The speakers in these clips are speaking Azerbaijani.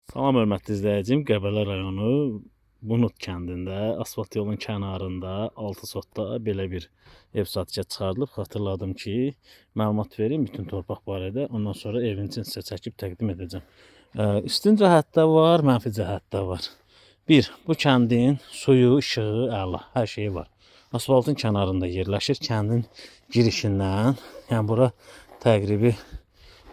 Salam hörmətli izləyicim, Qəbələ rayonu Bunut kəndində, asfalt yolun kənarında 6 sotda belə bir ev satışa çıxarılıb. Xatırladım ki, məlumat verim bütün torpaq barədə, ondan sonra evin içini sizə çəkib təqdim edəcəm. Üstün cəhətdə var, mənfi cəhətdə var. Bir, bu kəndin suyu, işığı əla, hər şeyi var. Asfaltın kənarında yerləşir, kəndin girişindən, yəni bura təqribi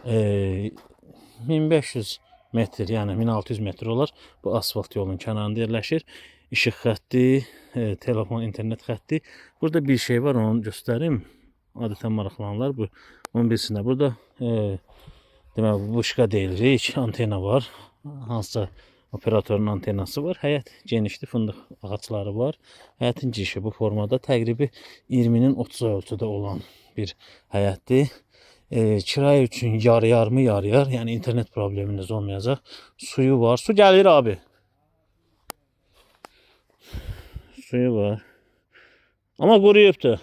1500 metr, yəni 1600 metr olar. Bu asfalt yolun kənarında yerləşir. İşıq xətti, telefon, internet xətti. Burada bir şey var, onu göstərim. Adətən maraqlananlar bu onun bilsinlər. Burada deməli vışka deyilir, antena var. Hansısa operatorun antenası var. Həyət genişdir, fındıq ağacları var. Həyətin girişi bu formada təqribi 20-nin 30 ölçüdə olan bir həyətdir. Kirayə üçün yarı-yarımı yarıyar. Yəni internet probleminiz olmayacaq. Suyu var. Su gəlir abi. Suyu var. Amma quruyubdur.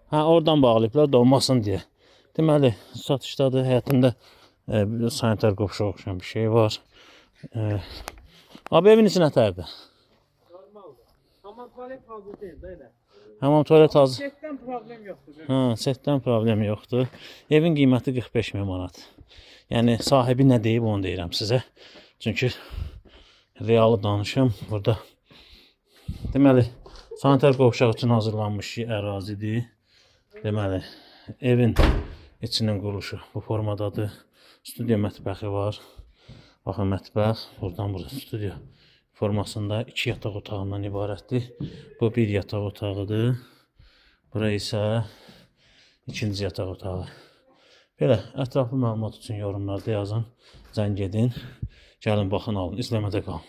Hə, oradan bağlayıblar donmasın deyə. Deməli, satışdadır. Həyətində bir sanitar qovşağı oxşayan bir şey var. Abi evin içi nətərdir? Normaldır. Hamam tualet hazır değil de elə. Hamam tualet hazır. Setdən problem yoxdur. Hə, setdən problem yoxdur. Evin qiyməti 45 min manat. Yəni sahibi nə deyib onu deyirəm sizə. Çünki realı danışım burada. Deməli, sanitar qovşaq üçün hazırlanmış ərazidir. Deməli, evin içinin quruluşu bu formadadır. Studiya mətbəxi var. Baxın mətbəx, buradan bura studiya formasında iki yataq otağından ibarətdir. Bu bir yataq otağıdır. Bura isə ikinci yataq otağı. Belə ətraflı məlumat üçün yorumlarda yazın, zəng edin. Gəlin baxın, alın, izləmədə qalın.